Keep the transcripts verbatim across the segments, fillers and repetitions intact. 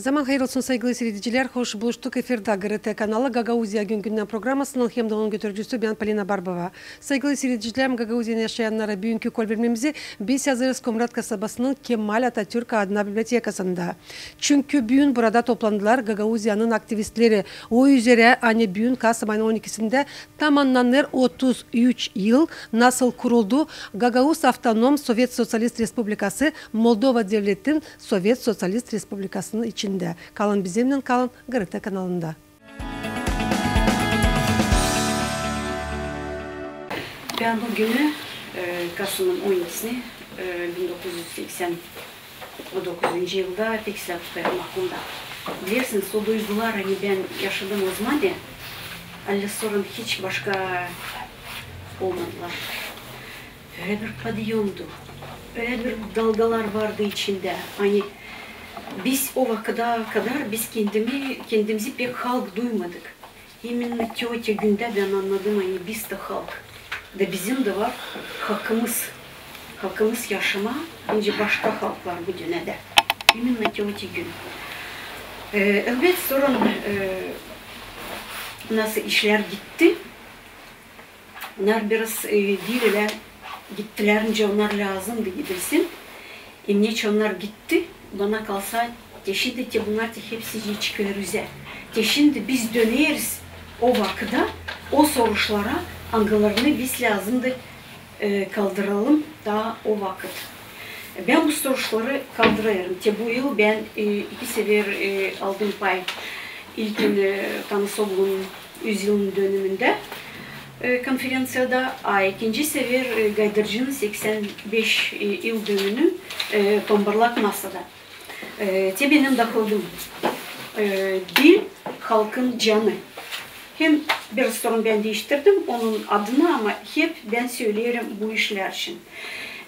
Zaman hayır olsun, saygılı siiredicilär. Hoş buluştuk. Efirdä GRT kanalı, Gagauziya gündämi programasının hem dä onun götürücüsü bän, Polina Barbova. Saygılı siiredicilär, Gagauziyanın yaşayannarına büünkü kolbermemizi biz hazırêrız Komrat kasabasının Kemal Atatürk adına bibliotekasında. Çünkü büün burada toplandılar Gagauziyanın aktivistleri. O üzerä, ani büün, kasabanın on ikisindä tamannanêr otuz üç yıl, nasıl kuruldu Gagauz Avtonom Sovet Soţialist Respublikası, Moldova devletin Sovet Soţialist Respublikasının içindä. Kalın bizimnän, kalın GRT kanalında. Bän bu günü, e, kasımın on ikisini, e, bin dokuz üz seksän dokuzuncu yılda pek islää tutêrım aklımda. Bilersiniz, o duygular, ani bän yaşadım ozaman, ani sora hiç başka olmadılar. Ölä bir podiyomdu, ölä bir dalgalar vardı içindä. Ani biz o vakıda kadar biz kendimi, kendimizi pek halk duymadık. İmennä te o gündä bän annadım, ani biz dä halk. Da bizim dä var hakımız. Hakımız yaşamaa, nicä başka halklar bu dünnedä. İmennä te o gün. E, elbet, sora, e, nasıl işlär gitti. Onnar biraz, e, diil ölä gittilär, nicä onnar lääzımdı gidilsin. Hem neçin onnar gitti, bana kalsa, te şindi te bunnar te hepsicii çıkêr üzä. Te şindi biz döneriz o vakıda, o soruşlara, angılarını biz lääzımdı, e, kaldıralım taa o vakıt. Bän bu soruşları kaldırêrım. Te bu yıl bän, e, iki sefer, e, aldım pay. İlkin, e, Tanasoglu'nun üz yılın dönümündä, e, konferenţiyada, a ikinci sefer, e, Gaydırcının seksän beş, e, yıl dönümünün, e, tombarlak masada. E, te benim dohodım. E, dil halkın canı. Hem biraz sora bän diiştirdim onun adını, ama hep bän söleerim bu işlär için.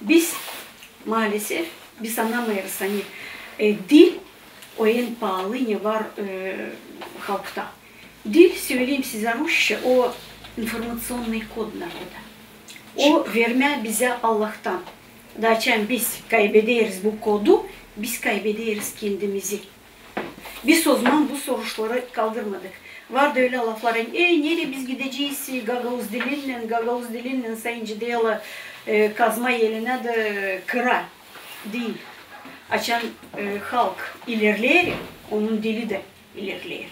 Biz, maalesef, biz annamêêrız, ani, e, dil o en paalı, ne var, e, halkta. Dil, söleyim sizä rusça, o информационный код народа. O vermä bizä Allahtan. Da açan biz kaybederiz bu kodu, biz kaybederiz kendimizi. Biz ozaman bu soruşları kaldırmadık. Vardı ölä laflar, ani, e, nereyi biz gidecez gagauz dilinnän, gagauz dilinnän, sä nicä deyni, e, kazma elinä dä kıra. Diil. Açan, e, halk ilerleer, onun dili dä ilerleer.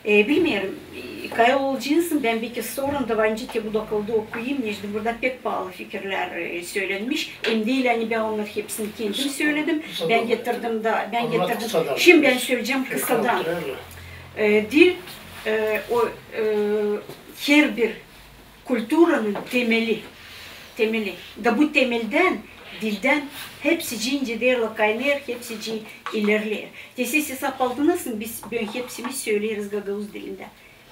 E, bilmeerim, e, kayıl olacêksın, bän beki sora da var nicä te bu dokulda okuyum, neçin burada pek paalı fikirlär, e, sölenmiş. Hem diil, ani bän onnarı hepsini kendim söledim. Bän getirdim da, bän getirdim. Şindi bän söleyecäm kısadan. E, dil, e, o, e, herbir kulturanın temeli, temeli. Da bu temeldän, dildän hepsicii, nicä deyni, kaynêêr, hepsicii ilerleer. Te siz esap aldınız mı, biz büün hepsimiz söleeriz gagauz dilindä.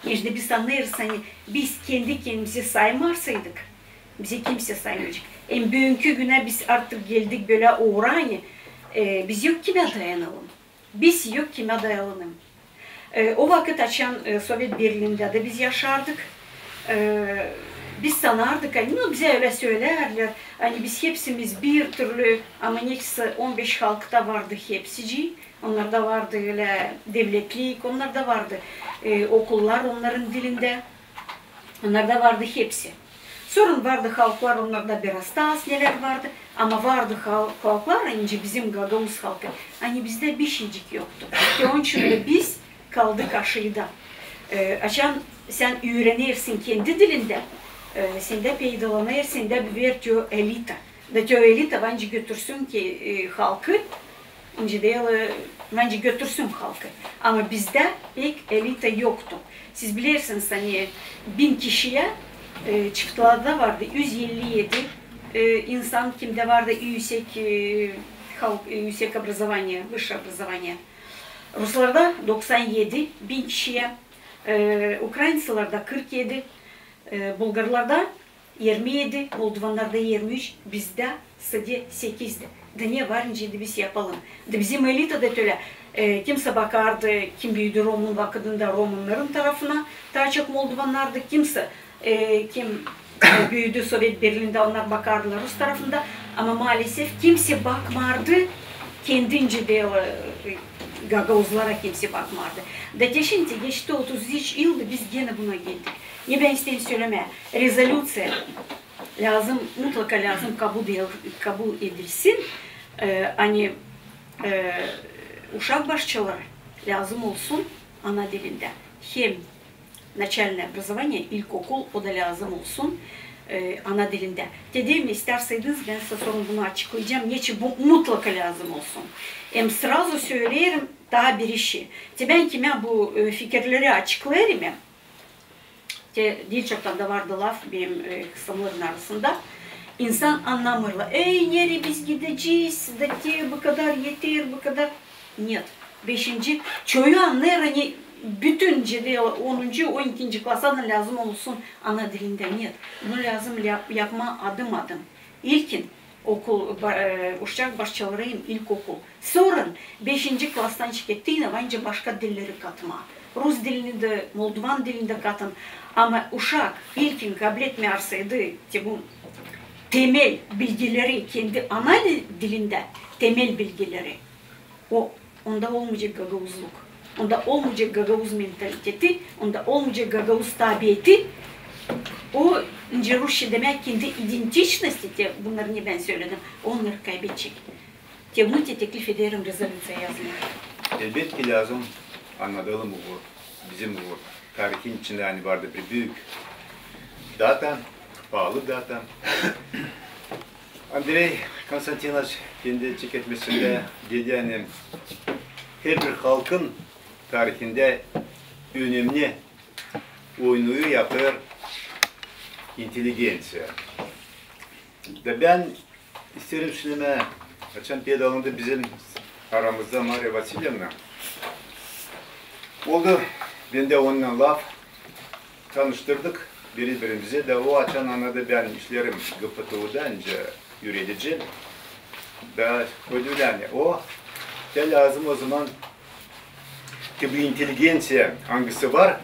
Neçin biz annêêrız, ani biz kendi kendimizi saymarsaydık, bizi kimsey saymayacek. Hem büünkü günä biz artık geldik bölä uura, ani, e, biz yok kimä dayanalım. Biz yok kimä dayanalım. E, o vakıt, açan, e, Sovet Berlindä dä biz yaşardık, e, biz sanardık, ani, nu, bizä ölä söleerlär, ani biz hepsimiz bir türlü, ama neçin on beş halkta vardı hepsicii, onnarda vardı ölä devletlik, onnarda vardı, e, okullar onnarın dilindä. Onnarda vardı hepsi. Sora vardı halklar, onnarda biraz taa az nelär vardı. Ama vardı hal-, halklar, ani nicä bizim gagauz halkı, ani bizdä bişeycik yoktu. Te onuştan da biz kaldık aşaada. E, açan sän üürenersin kendi dilindä, e, sendä peydalanêr, sendä büür te o elita. Da te o elita var nicä götürsün ki, e, halkı, nicä deyni, var nicä götürsün halkı. Ama bizdä pek elita yoktu. Siz bilersiniz, ani bin kişiyä, e, Çıftılarda vardı üz elli edi, e, insan, kimdä vardı üüsek, e, halk, e, üüsek образование, высшее образование. Ruslarda doksan edi bin kişiyä, e, ukrainţalarda kırk edi, e, bulgarlarda irmi edi, moldovannarda irmi üç, bizdä sade sekizdi. Da ne var nicä da biz yapalım? Da bizim elita da ölä, e, kimsä bakardı, kim büüdü romun vakıdında, romunnarın tarafına, taa çok moldovannardı, kimsä, e, kim, e, büüdü Sovet Berlindä, onnar bakardılar rus tarafında. Ama maalesef kimsä bakmardı Kendinci dä, e, gagauzlara kimsey bakmardı. Da te şindi geçti otuz üç yıl da biz genä buna geldik. Ne bän isteerim sölemää, rezolüţiya lääzım, mutlaka lääzım kabul edil-, kabul edilsin. E, ani, e, uşak başçaları lääzım olsun ana dilindä. Hem naçalnaya obrazovaniye, ilkokul, o da lääzım olsun, e, ana dilindä. Te deerim, isteersäydiniz, bän sizä sora bunu açıklayacam, neçin bu mutlaka lääzım olsun. Hem srazu söleerim taa bir işi. Te bän kimä bu, e, fikirleri açıklêêrım hem, te diil çoktan da vardı laf benim, e, kısımların arasında. İnsan annamêêr: ey, nereyi biz gidecez, da te bu kadar eter, bu kadar. Нет. Beşinci, çoyu annêêr, ani bütün cedel onuncu, on ikinci klaslardan lääzım olsun ana dilindä. Нет. Bunu lääzım yap-, yapmaa adım-adım. İlkin okul, ba-, e, uşak başçaları hem ilkokul. Sora beşinci klastan çıkıp, te iinä var nicä başka dilleri katmaa. Rus dilini dä, moldovan dilini dä katın. Ama uşak ilkin kabletmeer olsaydı, te bu temel bilgileri kendi ana di-, dilindä, temel bilgileri, o, onda olmayacek gagauzluk. Onda olmayacek gagauz mentaliteti, onda olmayacek gagauz tabieti. O, nicä rusça demää, kendi идентичности, te bunnarı ne bän söledim, onnarı kaybedecek. Te bunu te teklif ederim rezolüţiyaya yazmaa. Elbetki lääzım annadalım bu, bizim bu tarihin içindä ani vardı bir büük data, paalı data. Andrey Konstantinoviç kendi çeketmesindä dedi, ani herbir halkın tarihindä önemli oyunuyu yapêr inteligenţiya. Da bän isteerim sölemää, açan peydalındı bizim aramızda Mariya Vasilyevna. Oldu bendä onunnan laf, tanıştırdık biri-birimizä, da o açan annadı, bän işleerim GPTU-da nicä üüredici. Da o dedi, ani o, te lääzım o zaman, te bu inteligenţiya, angısı var,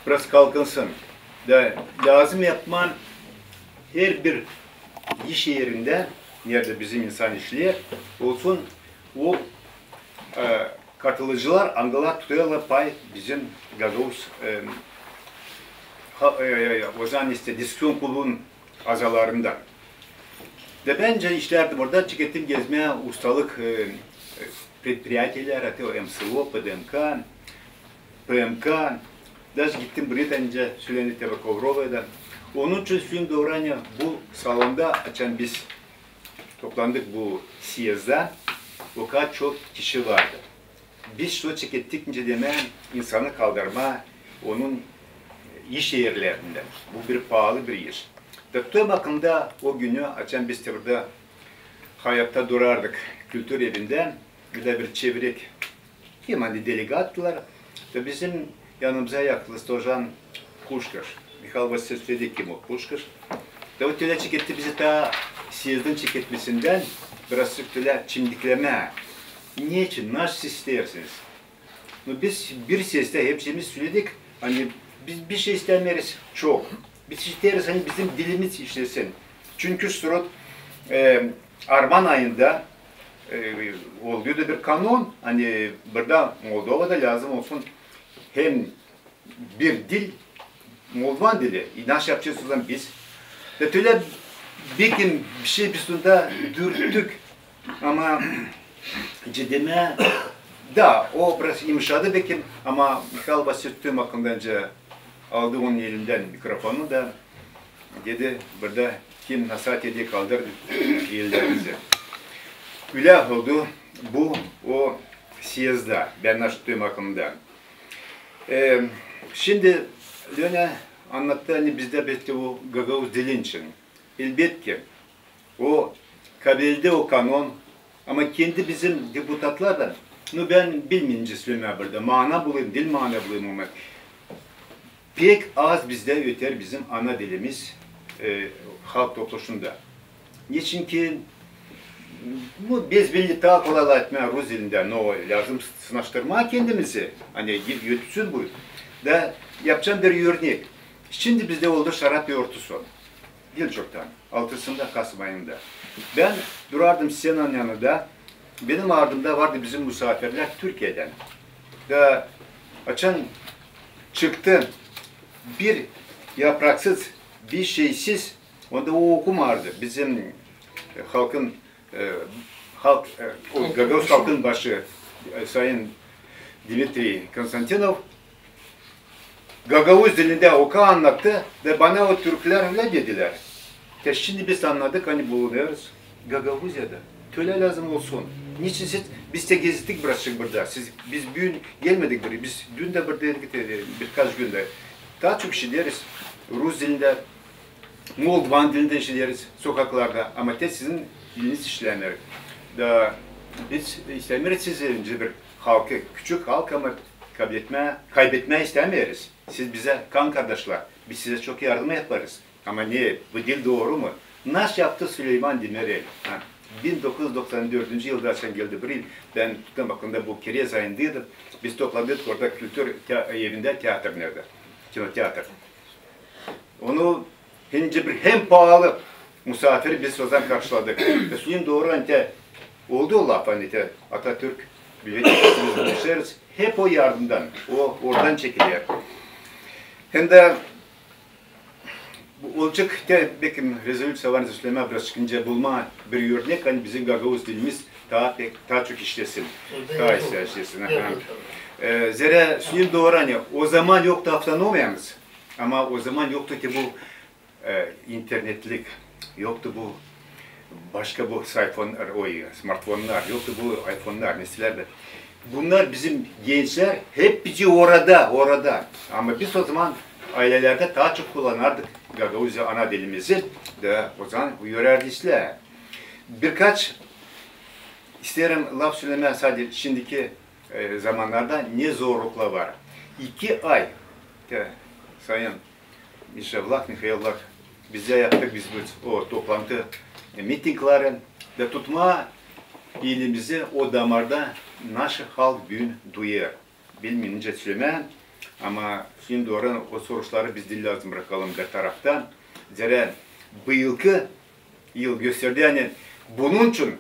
biraz kalkınsın. Da lääzım yapmaa herbir iş erindä, neredä bizim insan işleer, olsun o, e, katılıcılar, angılar tutêrlar pay bizim gagauz, e, ha-, e, e, e, o zaman işte disküsyon klubun azalarından. Da bän nicä işlärdim orada, çıkettim gezmää ustalık, e, e, предприятиелерä, te o MSO, PDMK, PMK, даже gittim Britaniya, sölendi te Kovrovaya da. Onun için şindi orada bu salonda, açan biz toplandık bu съезда, o kadar çok kişi vardı. Biz şo çıkettik, nicä demää, insanı kaldırmaa onun iş erlerindän. Bu bir paalı bir iş. Da te bakımda o günü, açan biz te burada hayatta durardık kültür evindä, bir dä bir çevrek, kim ani delegattılar, da bizim yanımıza yaklaştı ocan Puşkaş. Mihail Vasileviç dedi, kim o Puşkaş. Da o tölä çıketti bizi taa съездin çıketmesindän biraz tölä çimdiklemää. Neçin, nasıl isteersiniz? Ну, biz bir sestä hepsimiz söledik, ani biz bir şey istämeeriz çok. Biz isteeriz, ani bizim dilimiz işlesin. Çünkü sırot, e, arman ayında, e, oluyordu bir kanon, ani burada Moldovada lääzım olsun hem bir dil, moldovan dili, inaş yapacez o zaman biz. Da tölä bekim bir şey biz onda dürttük, ama ciddi mi? Da, o biraz yımşadı bekim, ama Mihail Vasileviç tüm akıldan nicä aldı onun elindän mikrofonu da dedi, burada kim nasıl edi, kaldırın ellerinizi. Ölä oldu bu o съезда, bän açtım akımda. E, şindi Lönä annattı, ani bizdä bitti o gagauz dilin için. Elbetki, o kabledildi o kanon, ama kendi bizim deputatlar da, ну, bän bilmeerim nicä sölemää burada, mana bulayım, diil mana bulayım, ama pek az bizdä öter bizim ana dilimiz, e, halk topluşunda. Neçinki, ну, biz belli taa kolay lafetmää rus dilindä, но lääzım sınaştırmaa kendimizi, ani dil ötsün bu. Da yapacam bir örnek. Şindi bizdä oldu şarap örtüsü. Diil çoktan, altısında, kasım ayında. Bän durardım scenanın yanında, Benim ardımda vardı bizim musaafirlär Türkiyedän. Da açan çıktı bir yapraksız, bir şeysiz, onda o okumardı. Bizim, e, halkın, e, halk, e, o gagauz halkın başı, e, sayın Dmitriy Konstantinov, gagauz dilindä oka annattı, da bana o türklär ölä dedilär. Te şindi biz annadık, ani bulunêrız Gagauziyada. Te ölä lääzım olsun. Niçin siz, biz te gezittik birazçık burada. Siz, biz büün gelmedik buraya, biz dün dä buradaydık, e, birkaç gün dä. Taa çok işideriz rus dilindä, moldovan dilindä işideriz sokaklarda, ama te sizin diliniz işlämeer. Da biz istämeeriz sizi, bir halkı, küçük halk, ama kaybetmää, kaybetmää istämeeriz. Siz bizä kan kardaşlar, biz sizä çok yardım yaparız. Ama ne, bu diil dooru mu? Nasıl yaptı Süleyman Demirel? Ha, bin dokuz üz doksan dördüncü yılda açan geldi bir yıl, bän tuttum aklımda bu kirez ayındaydı. Biz toplandık orada kültür te-, evindä, teatr neredä? Kinoteatr. Onu hem bir, hem paalı musaafiri biz ozaman karşıladık. Söläyim dooru, ani te oldu o laf, ani te Atatürk, biz buluşêrız. Hep o yardımdan, o oradan çekiler. Hem dä bu olacek te, bekim, rezolüţiya var, ani sölemää birazçık nicä bulmaa bir örnek, ani bizim gagauz dilimiz taa pek, taa çok işlesin. Taa işlesin, aha. E, zerä söläyim dooru, ani ozaman yoktu avtonomiyamız, ama ozaman yoktu ki bu e, internetlik, yoktu bu başka bu sayfonnar, oy, smartfonnar, yoktu bu ayfonnar, nesilär dä. Bunnar bizim gençlär hepsi orada, orada. Ama biz ozaman aylelerdä taa çok kullanardık gagauziya ana dilimizi, da ozaman bu yörärdi islää. Birkaç isteerim laf sölemää sade şindiki, e, zamannarda ne zorluklar var. İki ay, te, sayın Mişa Vlah, Mihail Vlah, biz dä yaptık biz bu, o toplantı, e, mitingleri da tutmaa elimizi o damarda, naşı halk büün duyêr. Bilmeerim nicä sölemää, ama şindi dooru o soruşları biz diil lääzım brakalım bir tarafta. Zerä bıyılkı yıl gösterdi, ani bunun için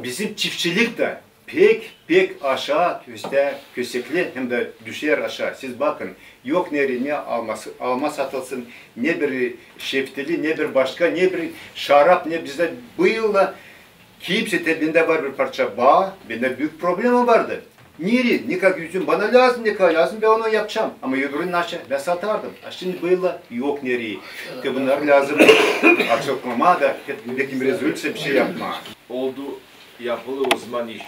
bizim çiftçilik dä pek, pek aşaa köstää, kösekli hem dä düşer aşaa. Siz bakın, yok neredä ne alma, alma satılsın, ne bir şeftali, ne bir başka, ne bir şarap, ne bizdä bu yıl da kimsä te, bendä var bir parça baa, bendä büük problema vardı. Neredä, ne kadar üzüm bana lääzım, ne kadar lääzım, bän onu yapacam. Ama öbürünü naşa bän satardım. A şindi bu yıl da yok neredä. Te bunnarı lääzım açıklamaa da, bekim, rezolüţiya bir şey yapmaa. Oldu, yapılı ozaman iş.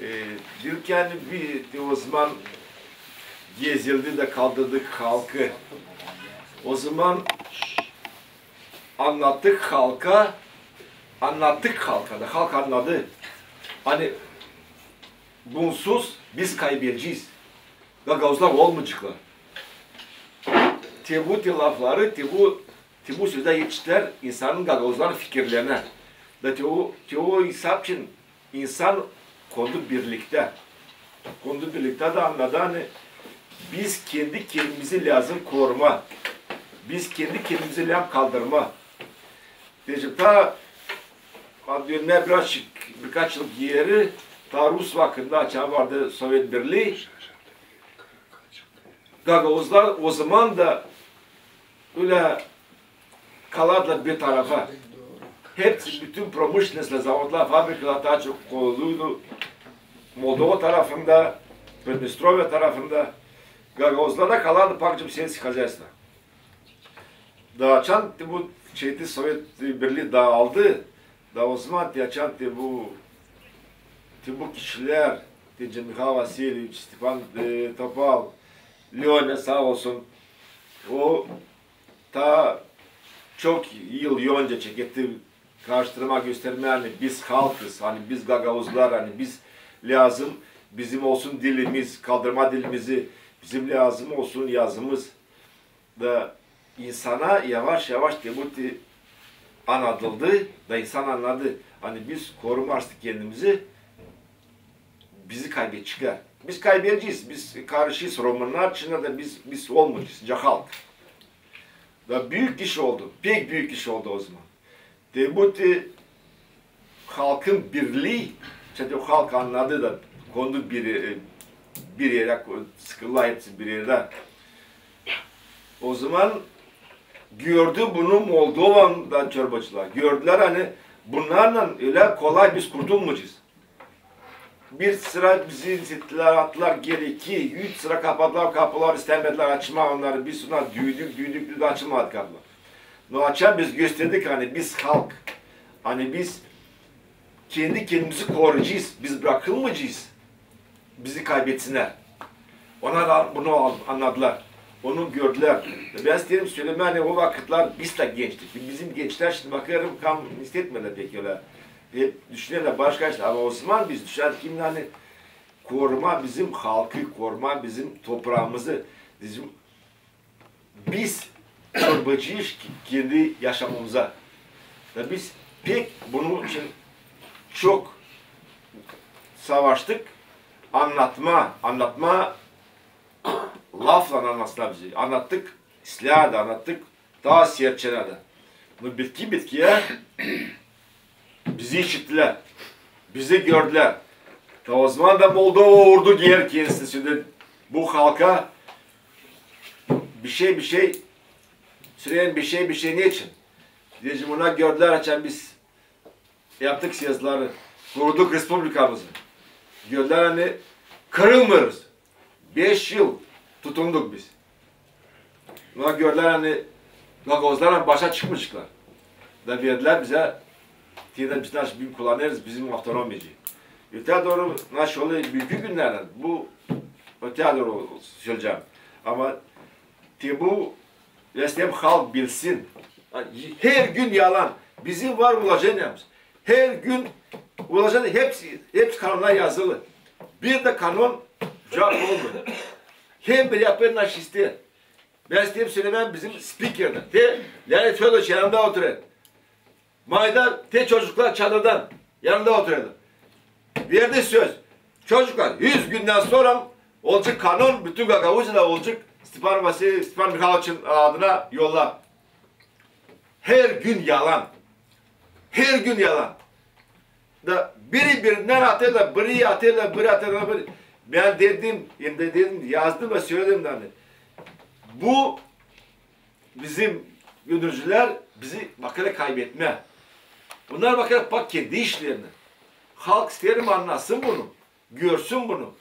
E, diil ki, ani bir, te ozaman gezildi da kaldırdık halkı. Ozaman annattık halka, annattık halka da halk annadı. Ani bunsuz biz kaybedecez. Gagauzlar olmayaceklar. Te bu, te lafları, te bu, te bu sözlär etiştär insanın, gagauzların fikirlerinä. Da te o, te o isap için insan kondu birliktä. Kondu birliktä da annadı, ani biz kendi kendimizi lääzım korumaa. Biz kendi kendimizi lääzım kaldırmaa. Deyecäm, taa, a, dönmää birazçık, birkaç yıl geeri, taa rus vakıdında, açan vardı Sovet Birlii, gagauzlar ozaman da ölä kalardılar bir tarafa. Hepsi, bütün promušljenostlar, zavodlar, fabrikalar taa çok kuruluydu Moldova tarafında, Pridnestrovya tarafında. Gagauzlar da kalardı pakıca selskohozäystvo. Da açan te bu şeydi, Sovet Birlii daaldı, da ozaman te açan te bu, te bu kişilär, deycäm, Mihail Vasilyeviç, Stepan, e, Topal, Lönä saa olsun, o taa çok yıl önce çeketti karıştırmaa, göstermää, ani biz halkız, ani biz gagauzlar, ani biz lääzım, bizim olsun dilimiz, kaldırmaa dilimizi, bizim lääzım olsun yazımız. Da insana yavaş-yavaş te bu te annadıldı, da insan annadı, ani biz korumêêrız kendimizi, bizi kaybedeceklär. Biz kaybedecez, biz karışêrız romınnar içinä da biz, biz olmayacez, cahil halk. Da büük iş oldu, pek büük iş oldu ozaman. Te bu te halkın birlii Zaten halk annadı da, kondu bir, e, bir erä, ko-, sıkıldılar hepsi bir erdä. O zaman gördü bunu Moldovandan çorbacılar. Gördülär, ani bunnarlan ölä kolay biz kurtulmayacez. Bir sıra bizi incelttilär, attılar geeri, iki, üç sıra kapadılar kapılar, istämedilär açmaa onnarı. Biz ona düüdük, düüdük, düüdük, açılmadı kapılar. No açan biz gösterdik, ani biz halk, ani biz kendi kendimizi koruyacez, biz brakılmayacez bizi kaybetsinär. Onnar da bunu al-, annadılar, onu gördülär. Bän isteerim sölemää, ani o vakıtlar biz dä gençtik. Bizim gençlär, şindi bakêrım, kan istetmeerlär pek ölä. Hep düşünerlär başka işlär. Ama o zaman biz düşünärdik, ani korumaa bizim halkı, korumaa bizim topraamızı, bizim biz çorbacıyız ki-, kendi yaşamamıza. Da biz pek bunun için çok savaştık. Annatmaa, annatmaa, laflan annatsınnar bizi. Annattık islää dä, annattık taa sertçenä dä. No bitki bitkiyä bizi işittilär, bizi gördülär. Ta o zaman da Moldova ordu geeri kendisini söyledi. Bu halka bişey, bişey, süren bişey, bişey neçin? Deyecäm, ona gördülär, açan biz yaptık sezları, kuruduk respublikamızı. Gördülär, ani kırılmêêrız. Beş yıl tutunduk biz. Ama gördülär, ani gagauzlarlan başa çıkmayaceklar. Da verdilär bizä, te dä biz naşey kullanêrız bizim avtonomiyayı. Öteyä dooru naşey olêr büünkü günnerdän, bu öteyä dooru söleyecäm. Ama te bu, isteerim halk bilsin. Her gün yalan. Bizim var ulojeniyamız. Her gün ulojeniyada hepsi, hepsi kanonnar yazılı. Bir dä kanon cuvap olmêêr. Hem bir yapêr naşey isteer. Bän isteerim sölemää bizim spikerdän. Te Leonid Födoroviç yanımda oturêr. Mayda te çocuklar çadırdan yanımda oturêrlar. Verdi söz. Çocuklar, üz gündän sora olacek kanon, bütün Gagauziyada olacek, Stepan Vasi-, Stepan Mihayloviçin adına yollar. Her gün yalan. Her gün yalan. Da biri birinnän atêr da, biri atêr da, biri atêr da, biri. Bän dedim, hem dä dedim, yazdım da söledim dä, ani bu bizim öndürücülär bizi bakêrlar kaybetmää. Bunnar bakêrlar bak kendi işlerinä. Halk, isteerim, annasın bunu, görsün bunu.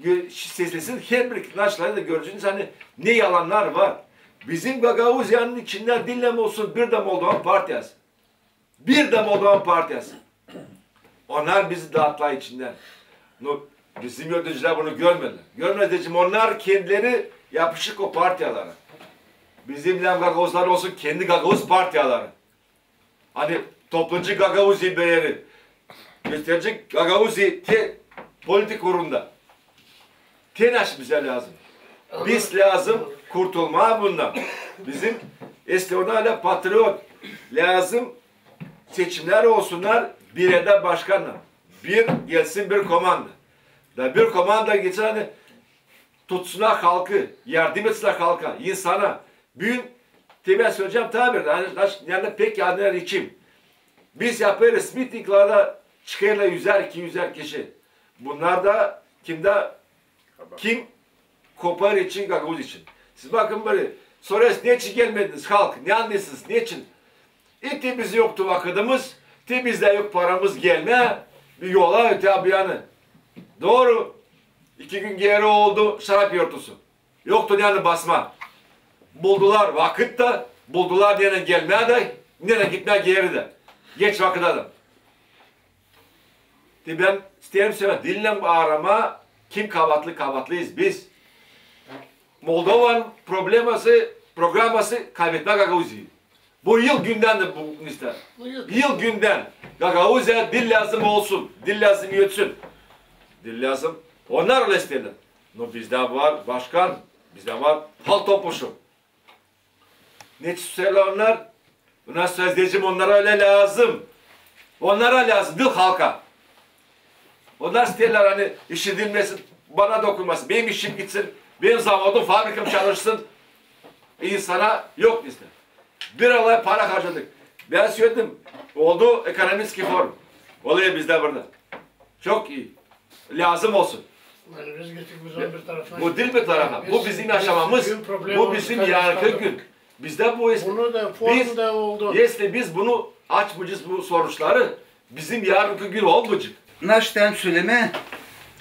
Gö-, seslesin, her bir naşey da göreceniz, ani ne yalannar var. Bizim Gagauziyanın içindä diil olsun bir dä Moldovan partiyası. Bir dä Moldovan partiyası. Onnar bizi daattılar içindän. No, bizim öndürücülär bunu görmedilär. Görmedilär, deyecäm, onnar kendileri yapışık o partiyalara. Bizim lääzım gagauzlar olsun kendi gagauz partiyaları. Ani toplayacek Gagauziya beeri, gösterecek Gagauziya te politik uurunda. Te naşey bizä lääzım. Biz lääzım kurtulmaa bundan. Bizim, eslä onnar ölä patriot, lääzım seçimnär olsunnar, bir erdä başkannar. Bir gelsin bir komanda. Da bir komanda gelsin, ani tutsunnar halkı, yardım etsinnär halka, insana. Büün te bän söleyecäm taa bir, ani, naş-, ani pek yardım için. Biz yapêrız mitinglerdä, çıkêrlar üzär, iki üzär kişi. Bunnar da kim dä, kim kopêr için, gagauz için. Siz bakın beri, sorêrsınız, neçin gelmediniz, halk, ne annêêrsınız, neçin? E, te bizim yoktu vakıdımız, te bizdä yok paramız gelmää bir yola, öteyä bu yana. Dooru, iki gün geeri oldu şarap yortusu. Yoktu nereyi basmaa. Buldular vakıt da, buldular nereyi gelmää dä, nereyi gitmää geeri dä. Geç vakıda da. Te bän isteerim sölemää, diil aaramaa, kim kabaatlı, kabaatlıyız biz. Moldovanın probleması, programası kaybetmää Gagauziyayı. Bu yıl gündän dä bu listedä. Bu yıl. Yıl gündän. Gagauziya diil lääzım olsun, diil lääzım ötsün. Diil lääzım. Onnar ölä isteerlär. No bizdä var başkan, bizdä var halk topluşu. Ne isteerlär onnar? Onnar söz deyecäm, onnara ölä lääzım. Onnara lääzım, diil halka. Onnar isteerlär, ani işidilmesin, bana dokunmasın, benim işim gitsin, benim zavodum, fabrikam çalışsın. İnsana yok bizde. Bir alay para harcadık. Bän söledim, oldu ekonomический форум. Olêr bizdä burada. Çok iyi. Lääzım olsun. Bu diil bir tarafa. Bu bizim yaşamamız. Bu bizim yarınki gün. Bizdä bu es-, biz, если biz bunu açmayacez, bu soruşları, bizim yarınki gün olmayacek. Naştan sölemää,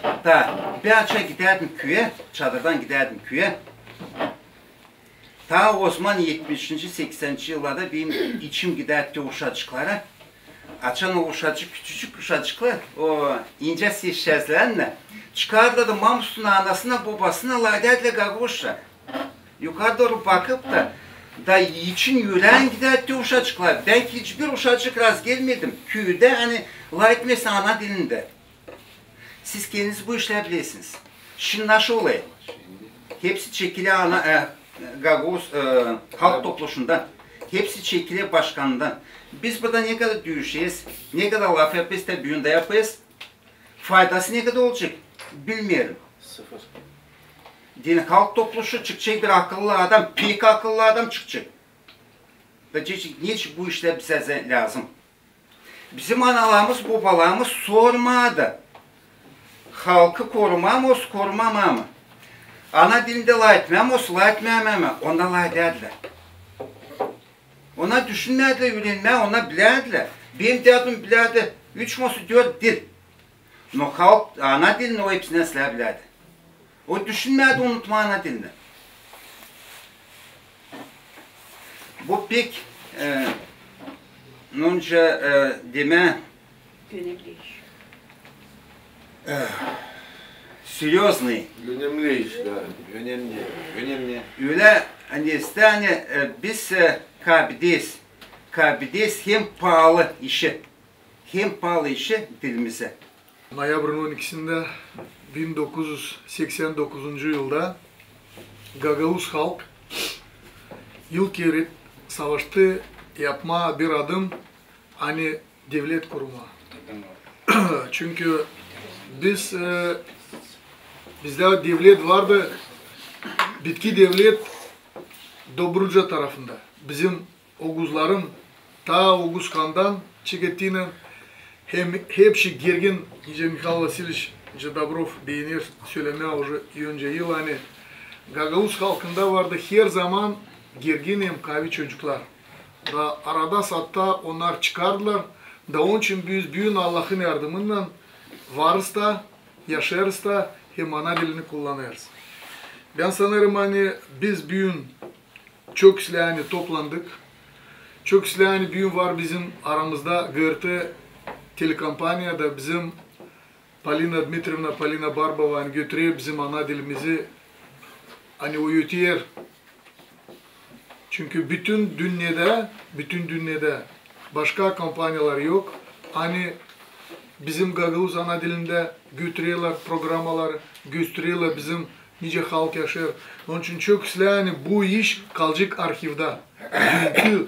da bän açan gidärdim küüyä, çadırdan gidärdim küüyä. Taa ozaman etmişinci, seksänci yıllarda benim içim gidärdi uşacıklara. Açan o uşacık, küçücük uşacıklar, o incä sesçääzlär, çıkardılar da mamusunnan, anasınnan, bobasınnan lafedärdilär gagauzça. Yukarı dooru bakıp da, da için ürään gidärdi uşacıklar. Bän hiçbir uşacık razgelmedim küüdä, ani lafetmesin ana dilindä. Siz kendiniz bu işleri bilersiniz. Şindi naşey olêr? Hepsi çekiler ana, e, gagauz, e, halk topluşundan. Hepsi çekiler başkanından. Biz burada ne kadar düüşeriz, ne kadar lafederiz, da büün dä yaparız. Faydası ne kadar olacek, bilmeerim. Sıfır. Deyni halk topluşu çıkacek bir akıllı adam, pek akıllı adam çıkacek. Da deyecek, neçin bu işlär bizä lääzım? Bizim analarımız, bobalarımız sormadı. Halkı korumaa mı, korumaa mı? Ana dilindä lafetmää mı, lafetmää mı? Onda lafedärdilär. Ona düşünmerdilär üürenmää, ona bilärdilär. Benim dädum bilärdi üç mı, dört dil. No halk, ana dilini o hepsindän islää bilärdi. O düşünmärdi unutmaa ana dilini. Bu pek, e, nonca, e, demää, önemli iş. E, серьёзный. Önemli iş, da. Önemli. Önemli. Ölä, ani, isteer, ani, e, biz, e, kaybederiz. Kaybederiz hem paalı işi. Hem paalı işi dilimizä. Noyabrın on ikisindä bin dokuz üz seksän dokuzuncu yılda gagauz halk ilk kerä savaştı yapmaa bir adım, ani devlet kurmaa. Çünkü biz, e, bizdä devlet vardı, bitki devlet Dobruca tarafında. Bizim oguzların, taa Oguz handan çekettiynän hem hepsi gergin, nicä Mihail Vasiliç, nicä Dobrov beener sölemää uje öncä yıl, ani gagauz halkında vardı her zaman gergin hem kaavi çocuklar. Da arada saatta onnar çıkardılar. Da onun için biz büün Allahın yardımınnan varız da, yaşêêrız da hem ana dilini kullanêrız. Bän sanêrım, ani biz büün çok islää, ani toplandık. Çok islää, ani büün var bizim aramızda GRT telekompaniyada bizim Polina Dmitrievna, Polina Barbova, ani götürer bizim ana dilimizi, ani o öter. Çünkü bütün dünnedä, bütün dünnedä başka kompaniyalar yok, ani bizim gagauz ana dilindä götürerlär programaları, göstererlär bizim nicä halk yaşêêr. Onun için çok islää, ani bu iş kalacek arhivda. Büünkü,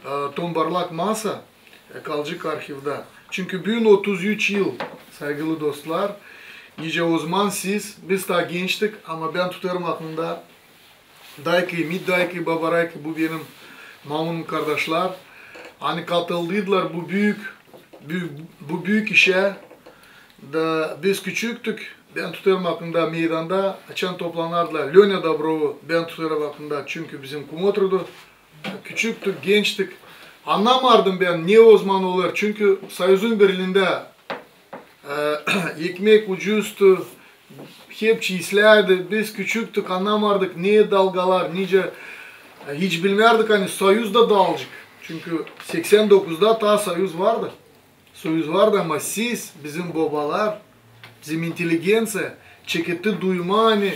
e, tombarlak masa, e, kalacek arhivda. Çünkü büün otuz üç yıl, saygılı dostlar, nicä ozaman siz, biz taa gençtik, ama bän tutêrım aklımda Dayka, Mit Dayka, Baba Rayka, bu benim mamunun kardaşlar. Ani katıldıydılar bu büük, bü-, bu büük işä. Da biz küçüktük, bän tutêrım aklımda meydanda, açan toplanardılar. Lönä Dobrovu bän tutêrım aklımda, çünkü bizim kum oturdu. Küçüktük, gençtik. Annamardım bän, ne ozaman olêr, çünkü Soyuzun Berlindä, e, ekmek ucuzdu, hepsi islärdi. Biz küçüktük, annamardık, ne dalgalar, nicä, e, hiç bilmärdik, ani Soyuz da daalacek. Çünkü seksän dokuzda taa Soyuz vardı. Soyuz vardı, ama siz, bizim bobalar, bizim inteligenţiya çeketti duymaa, ani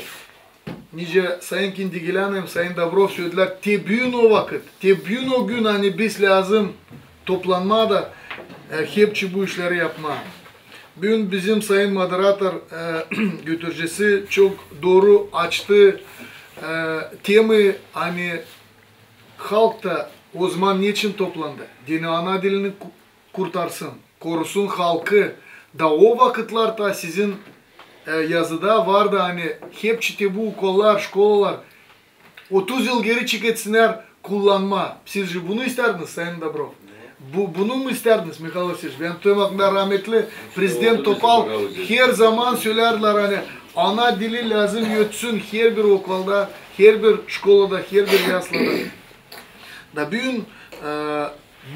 nicä sayın Kindigilänen hem sayın Dobrov söledilär, te büün o vakıt, te büün o gün, ani biz lääzım toplanmaa da, e, hepsi bu işleri yapmaa. Büün bizim sayın moderator, e, götürücisi çok dooru açtı, e, temayı, ani halk da ozaman neçin toplandı? Deyni ana dilini ku-, kurtarsın, korusun halkı. Da o vakıtlar taa sizin, e, yazıda vardı, ani hepsi te bu okullar, şkolalar otuz yıl geeri çeketsinnär kullanmaa. Siz ji bunu istärdiniz, sayın Dobrov? Bu, bunu mu istärdiniz, Mihail Vasilyeviç? Bän tutarım aklımda, rahmetli prezident Topal herzaman sölärdilär, ani ana dili lääzım ötsün herbir okulda, herbir şkolada, herbir yaslada. Da büün, e,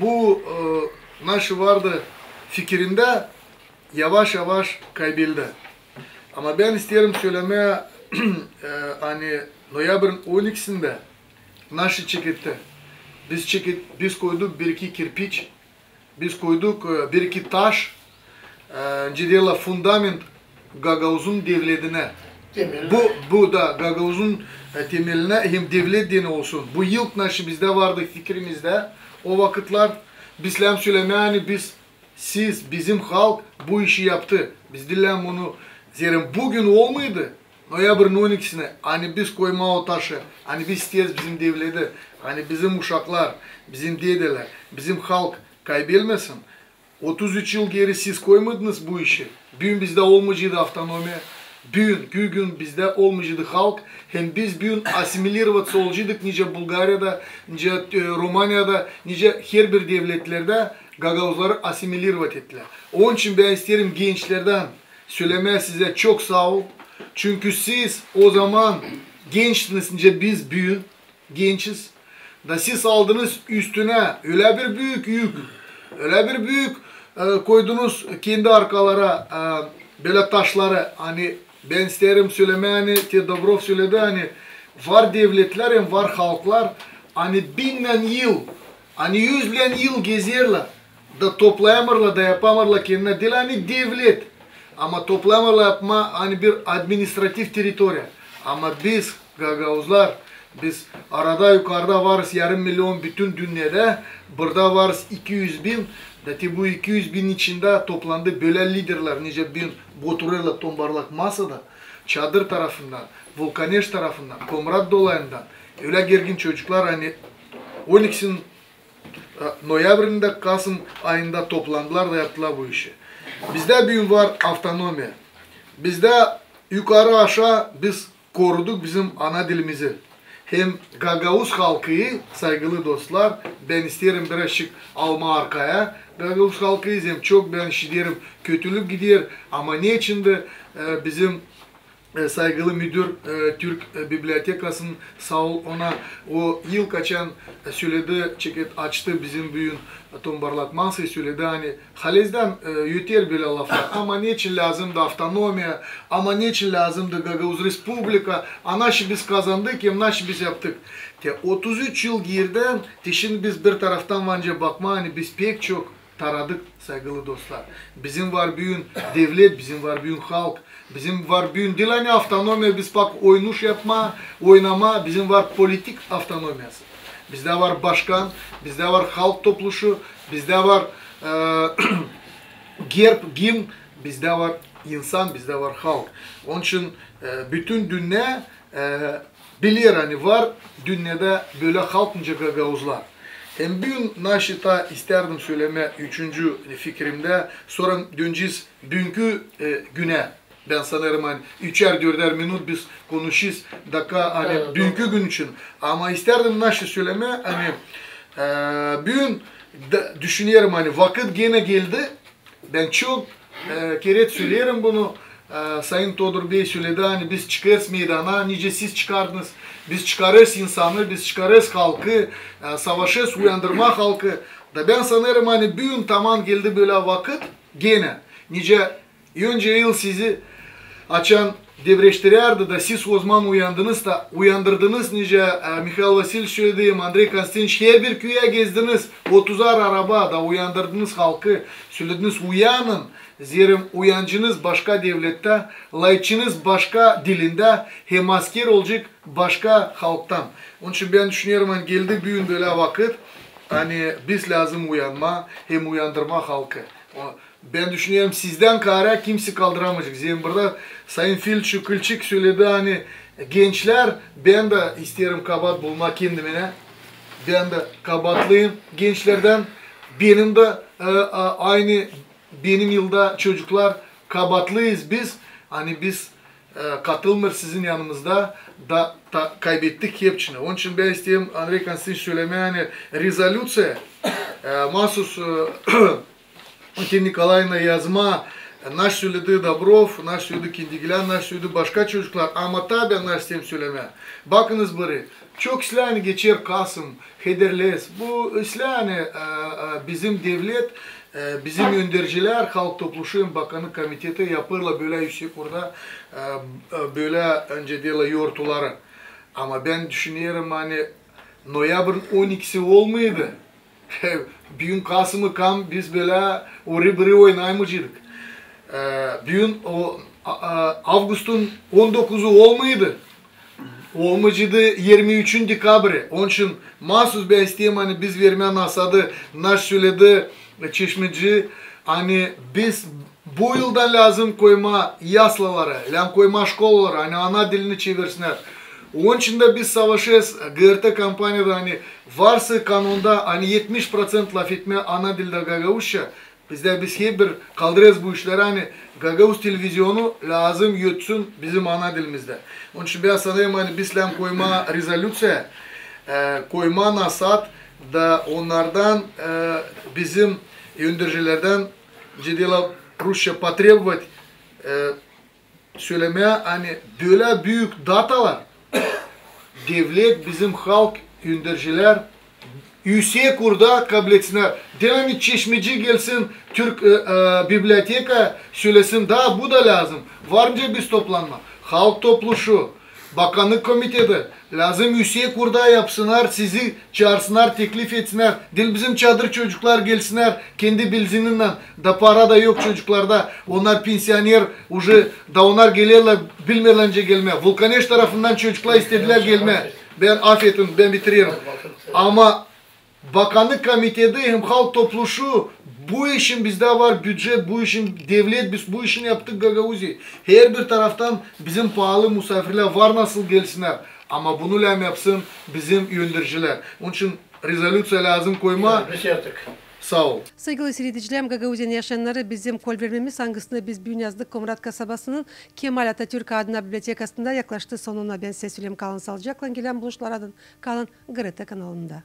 bu, e, naşı vardı fikirindä, yavaş-yavaş kaybeldi. Ama bän isteerim sölemää, e, ani noyabrin on ikisindä naşı çeketti. Biz çeket-, biz koyduk bir-iki kirpiç, biz koyduk, e, bir-iki taş, e, nicä deerlär, fundament Gagauzun devletinä. Bu, bu da Gagauzun, e, temelinä hem devlet deyni olsun. Bu ilk naşı bizdä vardı fikirimizdä o vakıtlar. Biz lääzım sölemää, ani biz Siz, bizim halk bu işi yaptı. Biz diil lääzım bunu, zerä büün olmaydı, noyabrin on ikisinä, ani biz koymaa o taşı, ani biz isteeriz bizim devleti, ani bizim uşaklar, bizim dedelär, bizim halk kaybelmesin. Otuz üç yıl geeri siz koymadınız bu işi. Büün bizdä olmayceydı avtonomiya. Büünkü gün bizdä olmayceydı halk. Hem biz büün asimilirovat olaceydık nicä Bulgariyada, nicä, e, Rumaniyada, nicä herbir devletlerdä gagauzları asimilirovat ettilär. Onun için bän isteerim gençlerdän sölemää sizä çok saa ol. Çünkü siz ozaman gençtiniz, nicä biz büün gençiz. Da siz aldınız üstünä ölä bir büük yük, ölä bir büük, e, koydunuz kendi arkalara, e, bölä taşları, ani bän isteerim sölemää, ani te Dobrov söledi, ani var devletlär hem var halklar, ani binnän yıl, ani üzlän yıl gezerlär, da toplayamêêrlar, da yapamêêrlar kendinä diil ani devlet, ama toplayamêêrlar yapmaa ani bir administrativ teritoriya. Ama biz, gagauzlar, biz arada yukarıda varız yarım milion bütün dünnedä, burada varız iki üz bin, da te bu iki üz bin içindä toplandı bölä liderlär, nicä büün oturêrlar tombarlak masada, Çadır tarafından, Vulkaneş tarafından, Komrat dolayından, ölä gergin çocuklar, ani on ikisinin, e, noyabrindä, kasım ayında toplandılar da yaptılar bu işi. Bizdä büün var avtonomiya. Bizdä yukarı-aşaa biz koruduk bizim ana dilimizi. Hem gagauz halkı, saygılı dostlar, bän isteerim birazçık almaa arkaya gagauz halkı, hem çok bän işiderim, kötülük gider, ama neçin dä, e, bizim e, saygılı müdür, e, Türk, e, bibliotekasının, saa ol ona, o yıl kaçan, e, söledi, çeket açtı bizim büün, e, tombarlak masayı, söledi, ani halizdän, e, öter bölä laflar. Ama neçin lääzımdı avtonomiya, ama neçin lääzımdı Gagauz Respublika, a naşı biz kazandık, hem naşı biz yaptık. Te otuz üç yıl geeridän, te şindi biz bir taraftan var nicä bakmaa, ani biz pek çok taradık, saygılı dostlar. Bizim var büün devlet, bizim var büün halk, bizim var büün diil ani avtonomiya, biz pak oynuş yapmaa, oynamaa, bizim var politik avtonomiyası. Bizdä var başkan, bizdä var halk topluşu, bizdä var, e, gerb, gimn, bizdä var insan, bizdä var halk. Onun için, e, bütün dünnä, e, biler, ani var dünnedä bölä halk nicä gagauzlar. Hem büün naşı ta istärdim sölemää üçüncü fikirimdä, sora dönecez büünkü, e, günä. Bän sanêrım, ani üçär-dördär minut biz konuşêrız, dakika, ani büünkü gün için. Ama istärdim naşı sölemää, ani, e, büün dä düşünerim, ani vakıt genä geldi, Bän çok, e, kerä söleerim bunu, e, Sayın Todur bey söledi, ani biz çıkêrız meydana, nicä siz çıkardınız, biz çıkarêrız insanı, biz çıkarêrız halkı, e, savaşêrız uyandırmaa halkı. Da bän sanêrım, ani büün taman geldi bölä vakıt genä, nicä öncä yıl sizi açan debreştirärdi da siz ozaman uyandınız da uyandırdınız, nicä, e, Mihail Vasilyeviç söledi, Andrey Konstantinoviç, herbir küüyä gezdiniz, otuzar araba da uyandırdınız halkı, sölediniz: uyanın, zerä uyancınız başka devlettä, layçınız başka dilindä, hem asker olacek başka halktan. Onun için bän düşünerim, ani geldi büün bölä vakıt, ani biz lääzım uyanmaa hem uyandırmaa halkı. O, Bän düşünerim, sizdän kaarä kimsey kaldıramayacek. Zerä burada Sayın Filçu Kılçık söledi, ani gençlär, bän dä isteerim kabaat bulmaa kendimä. Bän dä kabaatlıyım gençlerdän. Benim dä, e, a, aynı benim yılda çocuklar, kabaatlıyız biz. Ani biz e, katılmêêr sizin yanınızda da, da kaybettik hepsini. Onun için bän isteerim, Andrey Konstantinoviç, sölemää, ani rezolüţiya, E, masus, e, Valentina Nikolaevna yazmaa, e, naş söledi Dobrov, naş söledi Kindigilän, naş söledi başka çocuklar, ama tabi naş isteerim sölemää. Bakınız bari, çok islää, ani geçer Kasım, Hederlez. Bu islää, ani, e, e, bizim devlet, e, bizim öndercilär, Halk Topluşu hem Bakannık Komiteti yapêrlar bölä üüsek urda, e, e, bölä, öncä deerlär, yortuları. Ama bän düşünerim, ani noyabrın on ikisi olmaydı. Büün Kasımı kam biz bölä ori-biri oynamayaceydık. E, büün o, a, a, avgustun on dokuzu olmaydı. Olmayaceydı irmi üçüncü dekabrı. Onuştan masus bän isteerim, ani biz vermää nasadı, naş söledi, e, Çeşmeci, ani biz bu yıldan lääzım koymaa yaslaları, lääzım koymaa şkolaları, ani ana dilini çevirsinnär. Onuştan da biz savaşêrız GRT kompaniyadan, ani varsa kanonda, ani etmiş proţent lafetmää ana dildä gagauzça, bizdä biz hep bir kaldırêrız bu işleri, ani gagauz televizionu lääzım ötsün bizim ana dilimizdä. Onuştan bän sanêrım, ani biz lääzım koymaa rezolüţiya, e, koymaa nasat da onnardan, e, bizim öndercilerdän, öncä deerlär rusça, потребовать, e, sölemää, ani bölä büük datalar devlet, bizim halk, öndercilär üüsek urda kabletsinär. Deyni Çeşmeci gelsin, türk, e, e, biblioteka sölesin, da bu da lääzım. Varınca biz toplanmaa. Halk Topluşu, Bakannık Komiteti, lääzım üüsek urda yapsınnar, sizi çaarsınnar, teklif etsinnär. Diil bizim çadır çocuklar gelsinnär kendi benzinindän, da para da yok çocuklarda. Onnar pensioner uje, da onnar gelerlär, bilmeerlär nicä gelmää. Vulkaneş tarafından çocuklar istedilär gelmää. Bän, afetin, bän bitirerim. Ama Bakannık Komiteti hem Halk Topluşu, bu işin bizdä var bücet, bu işin devlet, biz bu işin yaptık Gagauziyayı. Herbir taraftan bizim paalı musaafirlär var nasıl gelsinnär. Ama bunu lääzım yapsın bizim öndercilär. Onuştan rezolüţiya lääzım koymaa. Biz yaptık. Saa ol. Saygılı siiredicilerim, Gagauziyanın yaşayannarı, bizim kolvermemiz, angısını biz büün yazdık Komrat kasabasının Kemal Atatürk adına bibliotekasında, yaklaştı sonuna. Bän sizä söleerim, kalın saalıcaklan, gelän buluşmalara dän kalın GRT kanalında.